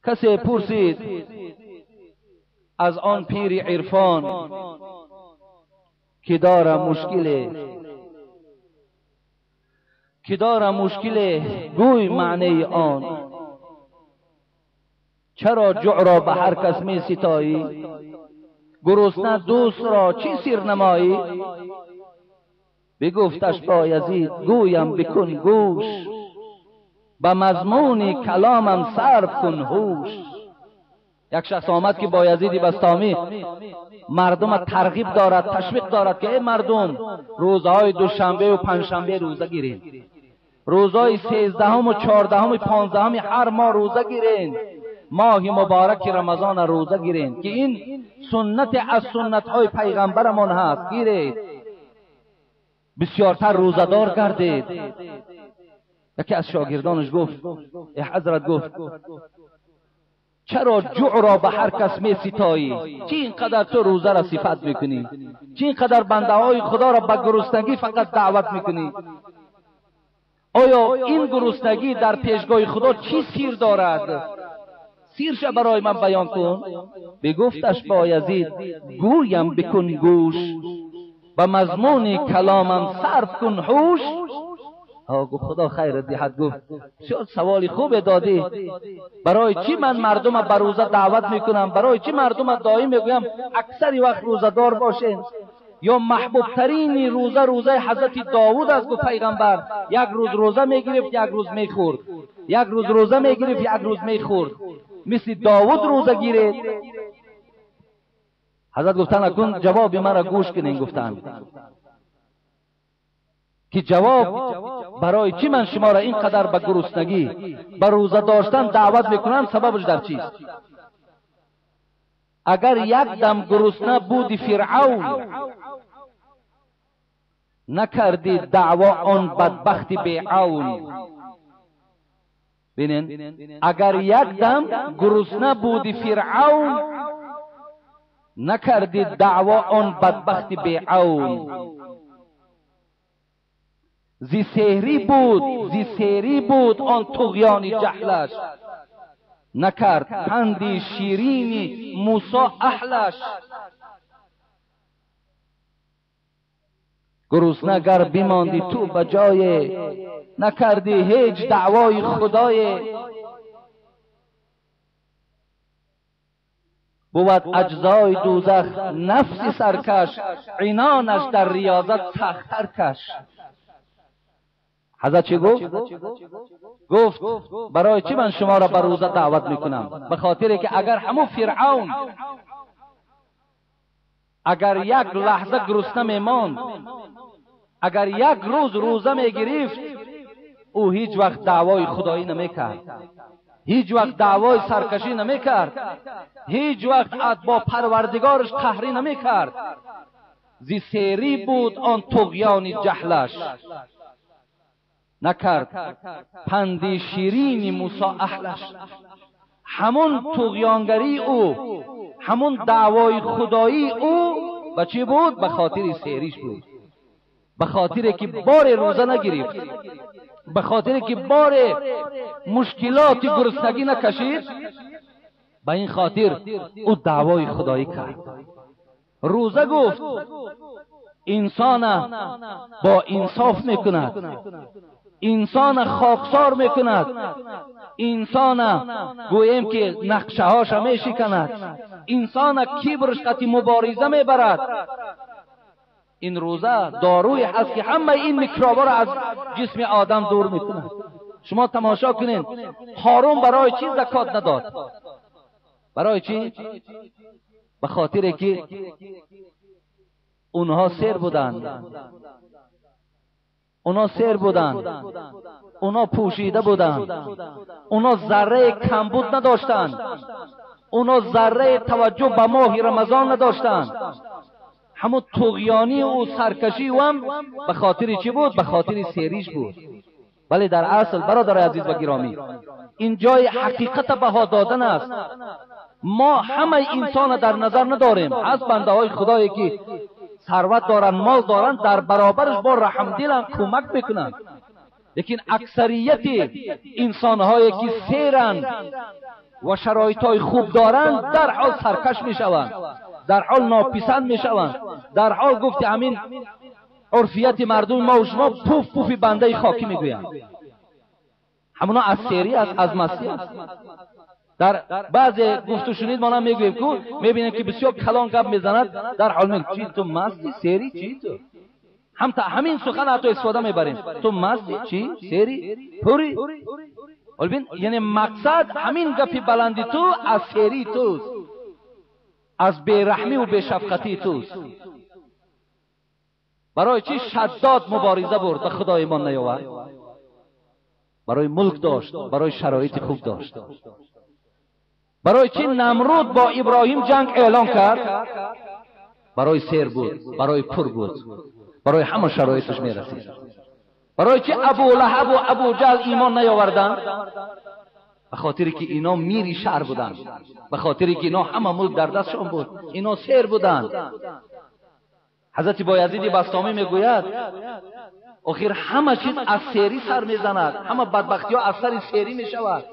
کسی پرسید از آن پیر عرفان که داره مشکل، که داره مشکل، گوی معنی آن. چرا جوع را به هر کس می ستایی، گرسنه دوست را چی سیر نمایی؟ بگفتش بایزید گویم بکن گوش، به مضمون کلامم صرف کن هوش. یک شخص آمد که بایزید بسطامی مردم ترغیب دارد، تشویق دارد که ای مردم روزهای دوشنبه و پنجشنبه روزه گیرین، روزهای 13 و 14 و 15 هر ماه روزه گیرین، ماه مبارک رمضان روزه گیرین که این سنت از سنت های پیغمبرمان هست، گیرید، بسیارتر روزه‌دار گردید. یکی از شاگردانش گفت ای حضرت، گفت چرا جوع را به هر کس می ستایی؟ چی اینقدر تو روزه را صفت میکنی؟ چی اینقدر بنده های خدا را به گرسنگی فقط دعوت میکنی؟ آیا این گرسنگی در پیشگاه خدا چی سیر دارد؟ سیرش برای من بیان کن. بگفتش بایزید گویم بکن گوش، به مضمون کلامم صرف کن هوش. گفت خدا خیر دهد. گفت بسیار سوالی خوب دادی. برای چی من مردم به روزه دعوت میکنم؟ برای چی مردم دائم میگویم اکثر وقت روزه دار باشین؟ یا محبوب ترین روزه روزه حضرت داوود است. گفت پیغمبر یک روز روزه میگرفت، یک روز میخورد، یک روز روزه میگرفت، یک روز میخورد. مثل داوود روزه گیرید. حضرت گفتن اکنون جواب مرا گوش کنین. گفتن که جواب برای چی من شما را اینقدر به گرسنگی، به روزه داشتن دعوت میکنم، سببش در چیست؟ اگر یک دم گرسنه بودی فرعون، نکردی دعوا آن بدبخت بیعون. بینین، اگر یک دم گرسنه بودی فرعون، نکردی دعوا آن بدبخت بیعون. زی سحری بود، زی سحری بود آن طغیان جهلش، نکرد پند شیرین موسی اهلش. گرسنه گر بماندی تو به جای، نکردی هیچ دعوای خدای. بود اجزای دوزخ نفس سرکش، عنانش در ریاضت سخت‌تر کش. حضرت چی گفت؟ گفت برای چی من شما را به روزه دعوت میکنم؟ به خاطر که اگر همون فرعون اگر یک لحظه گرسنه میماند، اگر یک روز روزه میگرفت، او هیچ وقت دعوای خدایی نمیکرد، هیچ وقت دعوای سرکشی نمیکرد، هیچ وقت با پروردگارش قهری نمیکرد. زی سیری بود آن طغیان جهلش، نکرد پند شیرین موسی اهلش. همون طغیانگری او، همون دعوای خدایی او به چی بود؟ به خاطر سیریش بود، به خاطر که بار روزه نگرفت، به خاطر که بار مشکلات گرسنگی نکشید. به این خاطر او دعوای خدایی کرد. روزه گفت انسان با انصاف میکند، انسان خاکسار میکند، انسان گوییم که نقشه هاش میشکند، انسان کبرش قطی مبارزه میبرد. این روزه داروی هست که همه این میکروبا را از جسم آدم دور میکند. شما تماشا کنین قارون برای چی زکات نداد؟ برای چی؟ به خاطر که اونها سیر بودند، اونا سیر بودند، اونا پوشیده بودند، اونا ذره کمبود نداشتند، اونا ذره توجه به ماه رمضان نداشتند. همون طغیانی و سرکشی و هم به خاطر چی بود؟ به خاطر سیریش بود. ولی در اصل برادر عزیز و گرامی، این جای حقیقت بها دادن است. ما همه انسان در نظر نداریم. از بنده های خدایی که ثروت دارن، مال دارن، در برابرش با رحم دلن کمک میکنن. Лекин аксарияти инсонҳое ки серанд ва шароитҳои хуб доранд, дар ҳол саркаш мешаванд, дар ҳол нописанд мешаванд, дар ҳол гуфти ҳамин урфияти мардуми мо ва шумо пуф пуфи бандаи хокӣ мегӯянд. Ҳамоно аз серӣ аст, аз мастӣ аст. Дар баъзе гуфту шунид мо мегӯем ку мебинем ки бисёр калон гап мезанад, дар ҳол мегӯем чӣ ту масти сери чӣ ту, ҳам ҳамин сухан ҳатто истифода мебарем, ту масти чӣ сери пури. Бибин, яъне мақсад ҳамин гапи баланди ту аз серии туст, аз бераҳмӣ ва бешафқатии туст. Барои чӣ Шаддод мубориза бурд ба Худо имон наёвард? Барои мулк дошт, барои шароити хуб дошт. Барои чӣ Намруд бо Иброҳим ҷанг эълон кард? Барои сер буд, барои пур буд, барои ҳама шароиташ мерасид. Барои чӣ Абу Лаҳаб ва Абу Ҷаҳл имон наёварданд? Ба хотире ки ино мири шаҳр буданд, ба хотире ки ино ҳама мулк дар дастшон буд, ино сер буданд. Ҳазрати Боязиди Бастомӣ мегӯяд охир ҳама чиз аз серӣ сар мезанад, ҳама бадбахтиҳо аз сари серӣ мешавад.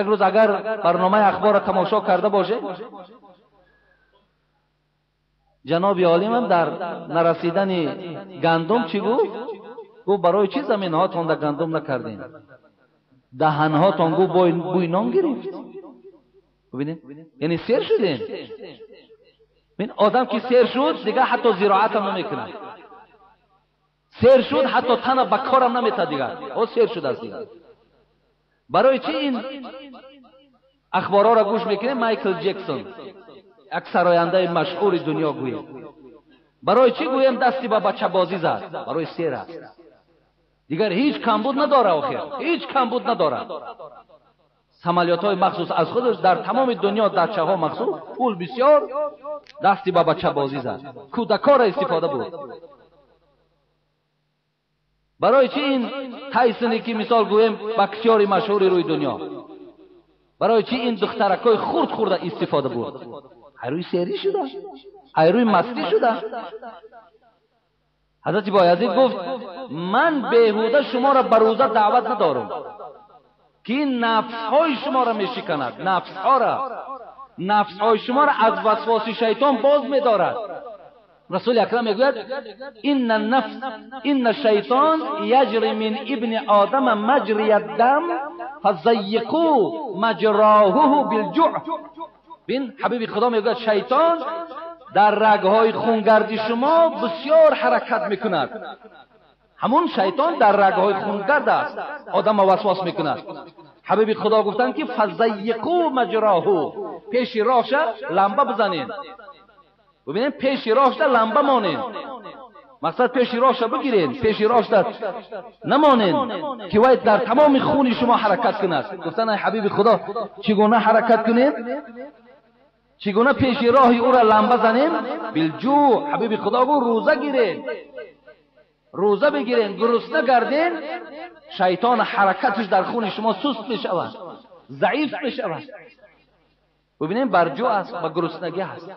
Як рӯз агар барномаи ахборро тамошо карда бошед, ҷаноби олимам дар нарасидани гандум чӣ гуфт? Гуфт барои чӣ заминҳоятон дар гандум накардем? Даҳанҳоятон гуфт бӯи нон гирифт. Бибинед, яъне сер шудем. Бин, одам ки сер шуд дигар ҳатто зироатам намекунад, сер шуд ҳатто тана ба корам наметад дигар, о сер шудааст дигар. Барои чӣ ин ахборҳоро гӯш мекунем? Майкл Ҷексон, як сарояндаи машҳури дунё, гӯем барои чӣ гӯем дасти ба бачабозӣ зад? Барои сер аст дигар, ҳеҷ камбуд надора, охир ҳеҷ камбуд надорад. Самолётҳои махсус аз худаш дар тамоми дунё, дачаҳо махсус, пул бисёр, дасти ба бачабозӣ зад, кӯдакҳоро истифода бурд. Барои чӣ ин Тайсоне ки мисол гӯем боксёри машҳури рӯи дунё, барои чӣ ин духтаракҳои хурд хурда истифода бурд? Айрӯи серӣ шуда, айрӯи мастӣ шуда. Ҳазрати Боязид гуфт ман беҳуда шуморо ба рӯза даъват надорам, ки ин нафсҳои шуморо мешиканад, нафсҳоро, нафсҳои шуморо аз васвоси шайтон боз медорад. Расули акрам мегӯяд инна нафс инна шайтон яҷри мин ибни одама маҷрия дам фазайиқу маҷроҳуҳу билҷӯъ. Бин, ҳабиби Худо мегӯяд шайтон дар рагҳои хунгарди шумо бисёр ҳаракат мекунад. Ҳамун шайтон дар рагҳои хунгард аст, одамро васвас мекунад. Ҳабиби Худо гуфтанд ки фазайиқу маҷроҳу, пеши роҳша ламба бизанед. Бибинед, пеши роҳша ламба монед, мақсад пеши роҳша бигиред, пеши роҳша намонед ки вай дар тамоми хуни шумо ҳаракат кунад. Гуфтанд ай ҳабиби Худо, чӣ гуна ҳаракат кунем? Чӣ гуна пеши роҳи ӯро ламба занем? Билҷӯъ. Ҳабиби Худо гуфт рӯза гиред, рӯза бигирен, гурусна гарден, шайтон ҳаракаташ дар хуни шумо суст мешавад, заиф мешавад. Бибинем, бар ҷӯъ аст, ба гуруснагӣ аст.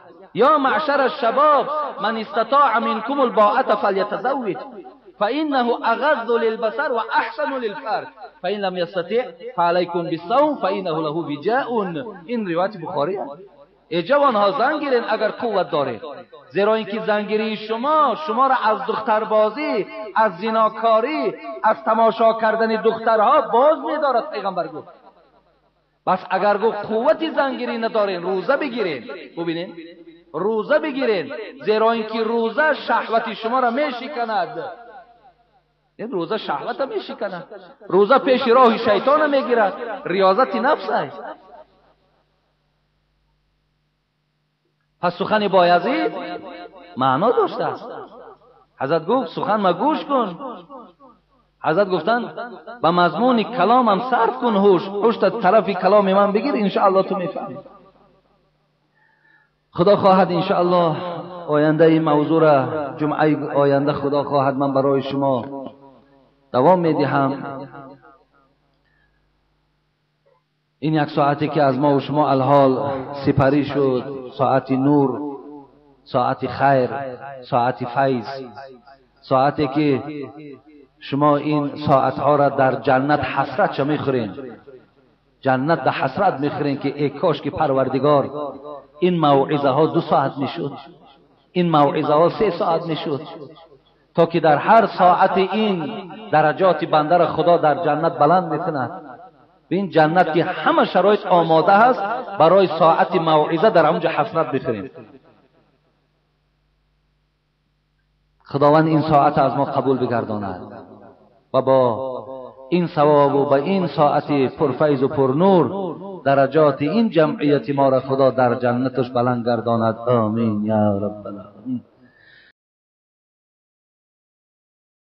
Ё маъшара шабоб ман истатоа минкум албоата фалятазаввиҷ فإنه أغض للبصر وأحسن للفرج فإن لم يستطع فعليكم بالصوم فإنه له وجاء. این روایت بخاری است. ای جوانها زن گیرین اگر قوت دارید، زیرا اینکه زنگیری شما شما را از دختربازی، از زیناکاری، از تماشا کردن دخترها باز می‌دارد. پیغمبر گفت بس اگر گفت قوت زنگیری ندارین روزه بگیرین. ببینین، روزه بگیرین، زیرا اینکه روزه شهوت شما را میشکند. این روزه شهوت میشکند، روزه پیش راه شیطان میگیرد، ریاضت نفس است. پس سخن بایزید معنا داشته است. حضرت گفت سخن ما گوش کن. حضرت گفتند به مضمون کلامم صرف کن هوش، هوش تا طرف کلام من بگیر، انشاءالله تو میفهمی. خدا خواهد انشاءالله آینده این موضوع را جمعه آینده خدا خواهد من برای شما دوام میدهم. این یک ساعتی که از ما و شما الحال سپری شد، ساعت نور، ساعت خیر، ساعت فیض، ساعتی که شما این ساعتها را در جنت حسرت چه میخورین، جنت در حسرت میخورین که ای کاش که پروردگار این موعظه ها 2 ساعت میشد، این موعظه ها 3 ساعت میشد، تا که در هر ساعت این درجات بنده را خدا در جنت بلند میکند. به این جنت که همه شرایط آماده هست برای ساعت موعظه، در اونجا حسرت بخوریم. خداوند این ساعت از ما قبول بگرداند و با این ثواب و با این ساعت پرفیض و پرنور درجات این جمعیت ما را خدا در جنتش بلند گرداند. آمین یا رب العالمین.